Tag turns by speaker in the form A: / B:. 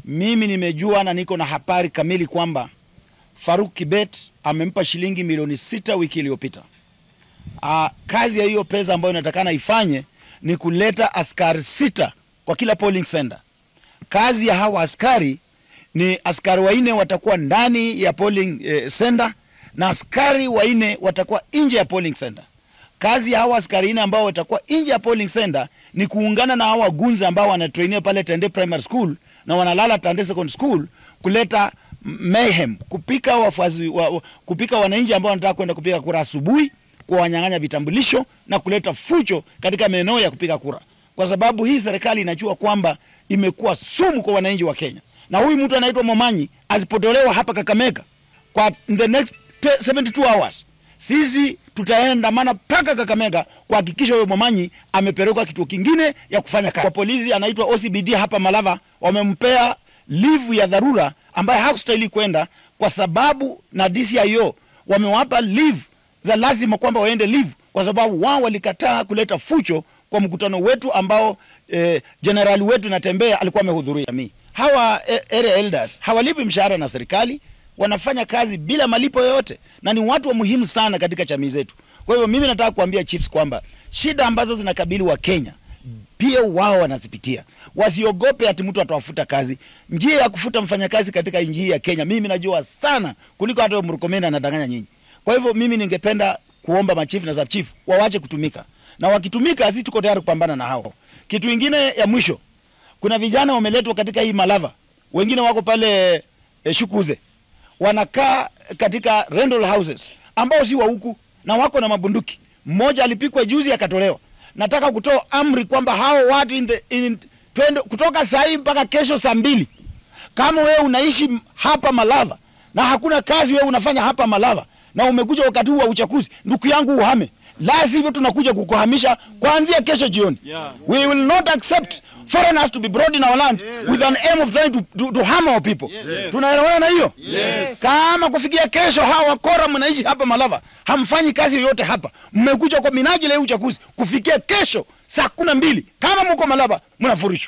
A: Mimi nimejua na niko na habari kamili kwamba Farouk Kibet amempa shilingi milioni 6 wiki iliyopita. Kazi ya hiyo pesa ambayo inatakana ifanye ni kuleta askari 6 kwa kila polling center. Kazi ya hawa askari ni askari 4 watakuwa ndani ya polling center na askari 4 watakuwa nje ya polling center. Kazi ya hawa askari 4 ambao watakuwa nje ya polling center ni kuungana na hawa gunza ambao wanatrainia pale Tande Primary School na wanalala Tande Secondary School kuleta mayhem, kupika wafuasi kupika wananchi ambao wanataka kwenda kupiga kura asubuhi, kuwanyang'anya vitambulisho na kuleta fujo katika maeneo ya kupiga kura. Kwa sababu hii serikali inajua kwamba imekuwa sumu kwa wananchi wa Kenya. Na huyu mtu anaitwa Momanyi asipotolewa hapa Kakamega kwa the next 72 hours, sisi tutaenda maana paka Kakamega kuhakikisha huyo Momanyi amepelekwa kituo kingine ya kufanya kazi. Kwa polisi anaitwa OCBD hapa Malava wamempea leave ya dharura ambaye hakustahili kwenda kwa sababu, na DCIO wamewapa leave za lazima kwamba waende leave kwa sababu wao walikataa kuleta fujo kwa mkutano wetu ambao generali wetu Natembea alikuwa amehudhuria. Hawa area elders hawalipi mshahara na serikali, wanafanya kazi bila malipo yoyote na ni watu wa muhimu sana katika jamii zetu. Kwa hivyo mimi nataka kuambia chiefs kwamba shida ambazo zinakabili wa Kenya pia wao wanazipitia. Wasiogope ati mtu atawafuta kazi. Njia ya kufuta mfanyakazi katika nchi ya Kenya mimi najua sana kuliko hata Murkomen anadanganya nyinyi. Kwa hivyo mimi ningependa kuomba machief na sub chief waache kutumika. Na wakitumika sisi tuko tayari kupambana na hao. Kitu kingine ya mwisho, kuna vijana wameletwa katika hii Malava. Wengine wako pale Shukuze. Wanakaa katika rental houses ambao si wa huku na wako na mabunduki. Mmoja alipikwa juzi akatolewa. Nataka kutoa amri kwamba hao watu kutoka saa hii mpaka kesho saa 2. Kama wewe unaishi hapa Malava na hakuna kazi wewe unafanya hapa Malava na umekuja wakati huu wa uchaguzi, ndugu yangu uhame. La sivyo tunakuja kukuhamisha kuanzia kesho jioni.
B: Yeah.
A: We will not accept foreigners to be brought in our land with an aim of trying to harm our people.
C: Yes.
A: Tunaelewana na hiyo?
C: Yes.
A: Kama kufikia kesho hawa wakora mnaishi hapa Malava, hamfanyi kazi yoyote hapa, mmekuja kwa minajili ya uchaguzi, kufikia kesho saa 12 kama mko Malava mnafurishwa.